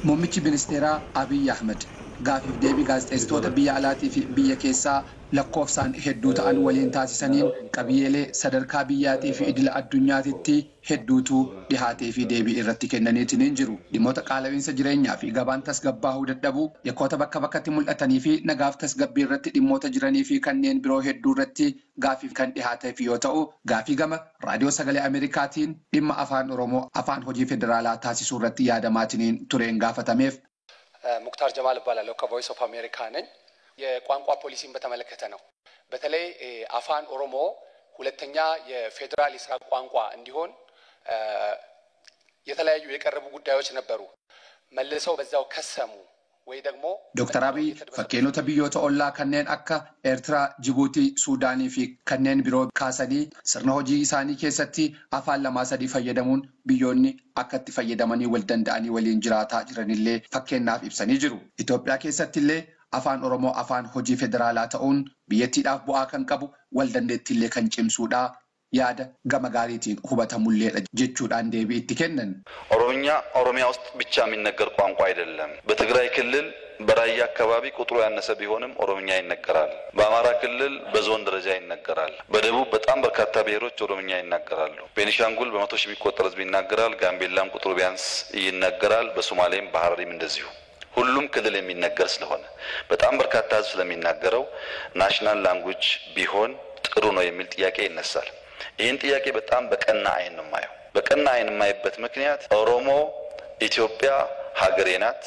Muummichi ministeeraa Abiy Ahmed gaafiif deebii gaazexeessitoota biyya alaatii fi biyya keessaa lakkoofsaan hedduu ta'an waliin taasisaniin qabiyyeelee sadarkaa biyyaatii fi idila addunyaatitti hedduutu dhihaatee fi deebii irratti kennaniitiin hin jiru. Dhimmoota qaala'insa jireenyaa fi gabaan tasgabbaa'uu dadhabuu, yakkoota bakka bakkatti mul'atanii fi nagaaf tasgabbii irratti dhimmoota jiranii fi kanneen biroo hedduu irratti gaafiif kan dhihaateef yoo ta'u, gaafii gama raadiyoo sagalee Ameerikaatiin dhimma afaan Oromoo afaan hojii federaalaa taasisuu irratti yaadamaatiin tureen gaafatameef. ሙክታር ጀማል እባላለሁ ከቮይስ ኦፍ አሜሪካ ነኝ። የቋንቋ ፖሊሲን በተመለከተ ነው። በተለይ አፋን ኦሮሞ ሁለተኛ የፌዴራል የስራ ቋንቋ እንዲሆን የተለያዩ የቀረቡ ጉዳዮች ነበሩ። መልሰው በዛው ከሰሙ ወይ ደግሞ Dr. Abiy fakkeenyota biyyoota ollaa kanneen akka Eertiraa, Jibuutii, Suudaanii fi kanneen biroo kaasanii sirna hojii isaanii keessatti afaan lamaa sadii fayyadamuun biyyoonni akka itti fayyadamanii wal danda'anii waliin jiraataa jiranillee fakkeenyaaf ibsanii jiru. Itoophiyaa keessattillee afaan Oromoo afaan hojii federaalaa ta'uun biyyattiidhaaf bu'aa kan qabu wal dandeettiillee kan cimsuudha. Yaada gama gaariitiin hubatamulleedha jechuudhaan deebii itti kennan. ኦሮምኛ ኦሮሚያ ውስጥ ብቻ የሚነገር ቋንቋ አይደለም። በትግራይ ክልል በራያ አካባቢ ቁጥሩ ያነሰ ቢሆንም ኦሮምኛ ይነገራል። በአማራ ክልል በዞን ደረጃ ይነገራል። በደቡብ በጣም በርካታ ብሔሮች ኦሮምኛ ይናገራሉ። ቤኒሻንጉል በመቶ ሺህ የሚቆጠር ሕዝብ ይናገራል። ጋምቤላም ቁጥሩ ቢያንስ ይነገራል። በሶማሌም በሀረሪም እንደዚሁ። ሁሉም ክልል የሚነገር ስለሆነ በጣም በርካታ ሕዝብ ስለሚናገረው ናሽናል ላንጉጅ ቢሆን ጥሩ ነው የሚል ጥያቄ ይነሳል። ይህን ጥያቄ በጣም በቀና አይን ነው የማየው። በቀና አይን የማይበት ምክንያት ኦሮሞ ኢትዮጵያ ሀገሬ ናት፣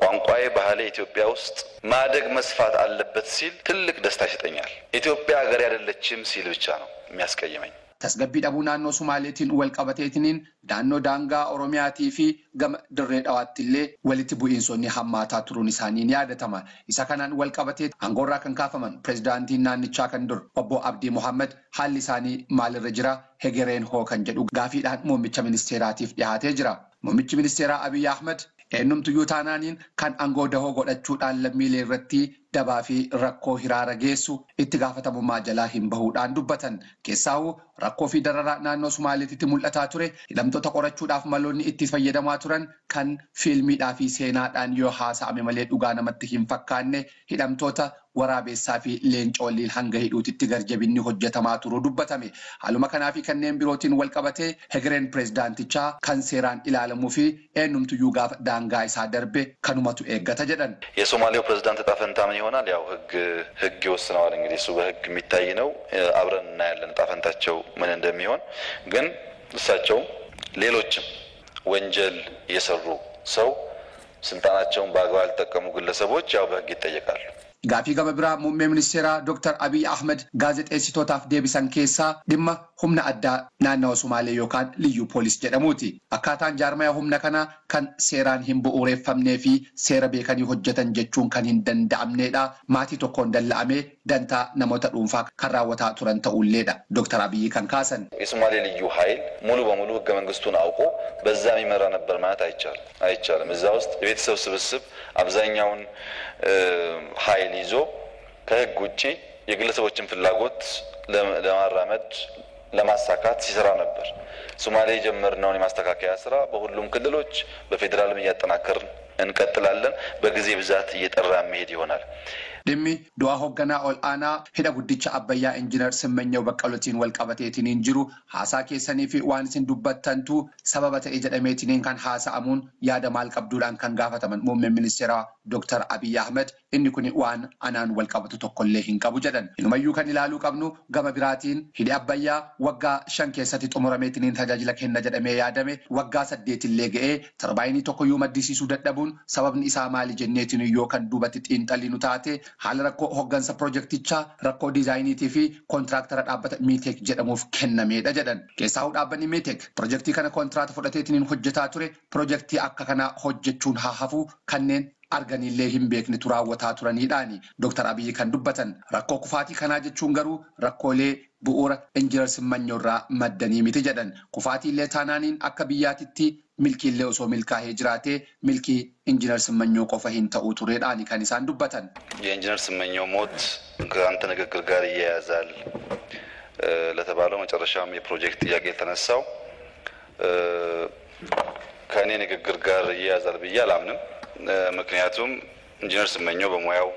ቋንቋዬ፣ ባህሌ ኢትዮጵያ ውስጥ ማደግ መስፋት አለበት ሲል ትልቅ ደስታ ይሰጠኛል። ኢትዮጵያ ሀገሬ አይደለችም ሲል ብቻ ነው የሚያስቀይመኝ። Tasgabbii dhabuu naannoo Sumaaleetiin wal qabateetiniin naannoo daangaa Oromiyaatii fi gama dirree dhawaatti illee walitti bu'iinsonni hammaataa turuun isaanii ni yaadatama. Isa kanaan wal qabatee aangoorraa kan kaafaman pireezidaantiin naannichaa kan dur obbo Abdii Mohaammed haalli isaanii maalirra jira hegereen hoo kan jedhu gaafiidhaan muummicha ministeeraatiif dhiyaatee jira. Muummichi ministeeraa Abiy Ahmed eenyumtuyyuu taanaaniin kan aangoo dahoo godhachuudhaan lammiilee irratti dabaa fi rakkoo hiraara geessu itti gaafatamummaa jalaa hin bahuudhaan dubbatan. Keessaa'uu rakkoo fi dararaa naannoo Sumaaleetitti mul'ataa ture hidhamtoota qorachuudhaaf maloonni itti fayyadamaa turan kan fiilmiidhaa fi seenaadhaan yoo haasa'ame malee dhugaa namatti hin fakkaanne hidhamtoota waraabessaa fi leenca waliin hanga hidhuutitti garjabinni hojjetamaa turuu dubbatame. Haaluma kanaa fi kanneen birootiin wal qabatee hegereen pireezidaantichaa kan seeraan ilaalamuu fi eenyumtuyyuu gaafa daangaa isaa darbe kanumatu eeggata jedhan. የሶማሌው ፕሬዝዳንት እጣ ፈንታ ምን ይሆናል? ያው ህግ ህግ ይወስነዋል። እንግዲህ እሱ በህግ የሚታይ ነው። አብረን እናያለን እጣ ፈንታቸው ምን እንደሚሆን። ግን እሳቸውም ሌሎችም ወንጀል የሰሩ ሰው ስልጣናቸውን በአግባብ ያልተጠቀሙ ግለሰቦች ያው በህግ ይጠየቃሉ። Gaafii gama biraa muummee ministeeraa Dr. Abiy Ahmed gaazexeessitootaaf deebisan keessaa dhimma humna addaa naannawa Sumaalee yookaan liyyuu poolis jedhamuuti. Akkaataan jaarmaya humna kanaa kan seeraan hin bu'uureffamnee fi seera beekanii hojjetan jechuun kan hin danda'amnedha. Maatii tokkoon dalla'amee dantaa namoota dhuunfaa kan raawwataa turan ta'ulleedha. Dr. Abiy kan kaasan. የሶማሌ ልዩ ኃይል ሙሉ በሙሉ ህገ መንግስቱን አውቆ በዛ የሚመራ ነበር ማለት አይቻልም አይቻልም። እዛ ውስጥ የቤተሰብ ስብስብ አብዛኛውን ኃይል ይዞ ከህግ ውጪ የግለሰቦችን ፍላጎት ለማራመድ ለማሳካት ሲሰራ ነበር። ሶማሌ የጀመርነውን የማስተካከያ ስራ በሁሉም ክልሎች በፌዴራልም እያጠናከርን እንቀጥላለን። በጊዜ ብዛት እየጠራ መሄድ ይሆናል። Dhimmi du'a hoogganaa ol aanaa hidha guddicha Abbayyaa Injiinar Simmanyaw Baqqalootiin wal qabateetiin hin jiru haasaa keessanii fi waan isin dubbattantu sababa ta'e jedhameetiin kan haasa'amuun yaada maal qabduudhaan kan gaafataman muummeen ministeeraa Dr. Abiy Ahmed inni kun waan anaan wal qabatu tokkollee hin qabu jedhan. Inumayyuu kan ilaaluu qabnu gama biraatiin hidhi Abbayyaa waggaa 5 keessatti xumurameetiin tajaajila kenna jedhamee yaadame waggaa 8 illee ga'ee tarbaayinii tokkoyyuu maddisiisuu dadhabuun sababni isaa maali jenneetiin yoo kan duubatti xiinxallinu taate haala rakkoo hooggansa piroojeektichaa rakkoo diizaayiniitii fi koontiraaktara dhaabbata Miiteek jedhamuuf kennameedha jedhan. Keessaa'uu dhaabbanni Miiteek piroojeektii kana kontiraata fudhateetiin hojjetaa ture piroojeektii akka kanaa hojjechuun haa hafu kanneen arganillee hin beeknetu raawwataa turaniidhaani. Dr. Abiyyi kan dubbatan rakkoo kufaatii kanaa jechuun garuu rakkoolee bu'uura Injiinar Simmanyaw irraa maddanii miti jedhan. Kufaatiillee taanaaniin akka biyyaatitti milkiillee osoo milkaa'ee jiraatee milkii Injiinar Simmanyaw qofa hin ta'uu tureedhaani kan isaan dubbatan. የኢንጂነር ስመኘው ሞት ከአንተ ንግግር ጋር ይያያዛል ለተባለው መጨረሻም የፕሮጀክት ጥያቄ የተነሳው ከእኔ ንግግር ጋር ይያያዛል ብዬ አላምንም። ምክንያቱም ኢንጂነር ስመኘው በሙያው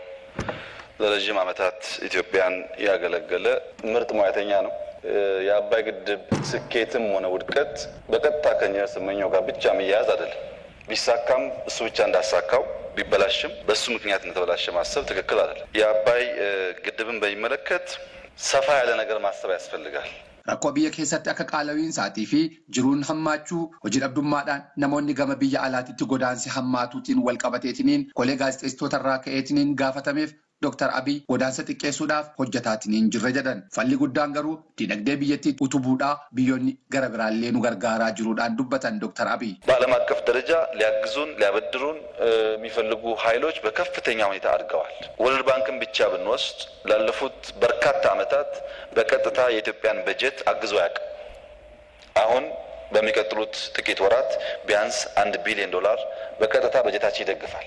ለረዥም ዓመታት ኢትዮጵያን ያገለገለ ምርጥ ሙያተኛ ነው። የአባይ ግድብ ስኬትም ሆነ ውድቀት በቀጥታ ከኢንጂነር ስመኘው ጋር ብቻ የሚያያዝ አይደለም። ቢሳካም እሱ ብቻ እንዳሳካው፣ ቢበላሽም በሱ ምክንያት እንደተበላሸ ማሰብ ትክክል አይደለም። የአባይ ግድብን በሚመለከት ሰፋ ያለ ነገር ማሰብ ያስፈልጋል። Rakkoo biyya keessatti akka qaala'iinsaatii fi jiruun hammaachuu, hojii dhabdummaadhaan namoonni gama biyya alaatitti godaansi hammaatuutiin wal qabateetiniin kolee gaazexeessitoota irraa ka'eetiniin gaafatameef Dooktar Abiy godaansa xiqqeessuudhaaf hojjetaatiniin jirra jedhan. Falli guddaan garuu dinagdee biyyattii utubuudhaa, biyyoonni gara biraallee nu gargaaraa jiruudhaan dubbatan Dooktar Abiy. በዓለም አቀፍ ደረጃ ሊያግዙን ሊያበድሩን የሚፈልጉ ኃይሎች በከፍተኛ ሁኔታ አድገዋል። ወርልድ ባንክን ብቻ ብንወስድ ላለፉት በርካታ ዓመታት በቀጥታ የኢትዮጵያን በጀት አግዞ አያውቅም። አሁን በሚቀጥሉት ጥቂት ወራት ቢያንስ 1 ቢሊዮን ዶላር በቀጥታ በጀታችን ይደግፋል።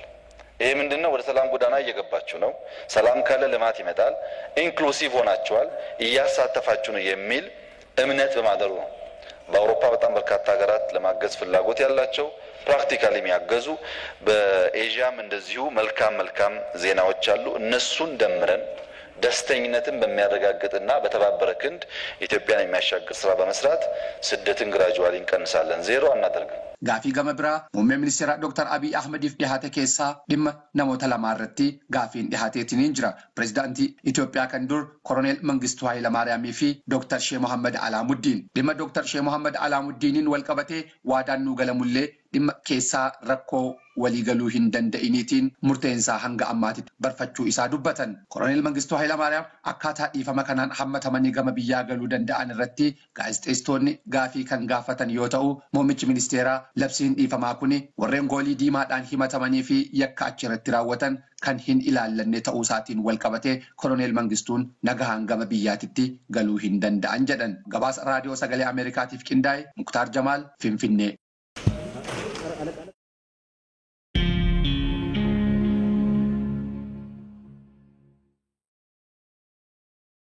ይሄ ምንድን ነው? ወደ ሰላም ጎዳና እየገባችሁ ነው። ሰላም ካለ ልማት ይመጣል። Inclusive ሆናችኋል፣ እያሳተፋችሁ ነው የሚል እምነት በማደሩ ነው። በአውሮፓ በጣም በርካታ ሀገራት ለማገዝ ፍላጎት ያላቸው፣ practically የሚያገዙ፣ በኤዥያም እንደዚሁ መልካም መልካም ዜናዎች አሉ። እነሱን ደምረን ደስተኝነትን በሚያረጋግጥና በተባበረ ክንድ ኢትዮጵያን የሚያሻግር ስራ በመስራት ስደትን gradually እንቀንሳለን። ዜሮ አናደርግም። Gaafii gama biraa muummee ministeera Dr. Abiy Ahmediif dhihaate keessaa dhimma namoota lamaa irratti gaafiin dhihaateetiniin jira. Pireezidaantii Itoophiyaa kan dur Koroneel Mangistuu Hayilamaariyaamii fi Dr. Shee Mohammed Alaamuddiin. Dhimma Dr. Shee Mohammed Alaamuddiiniin wal qabatee waadaan nuu galamullee dhimma keessaa rakkoo waliigaluu hin danda'iniitiin murteensaa hanga ammaatitti barfachuu isaa dubbatan. Koroneel Mangistuu Hayilamaariyaam akkaataa dhiifama kanaan hammatamanii gama biyyaa galuu danda'an irratti gaazexeessitoonni gaafii kan gaafatan yoo ta'u, muummichi ministeeraa labsiin dhiifamaa kun warreen goolii diimaadhaan himatamanii fi yakka achirratti raawwatan kan hin ilaallanne ta'uu isaatiin wal qabatee Koroneel Mangistuun nagahaan gama biyyaatitti galuu hin danda'an jedhan. Gabaasa Raadiyoo Sagalee Ameerikaatiif qindaa'e, Muktaar Jamaal, Finfinnee.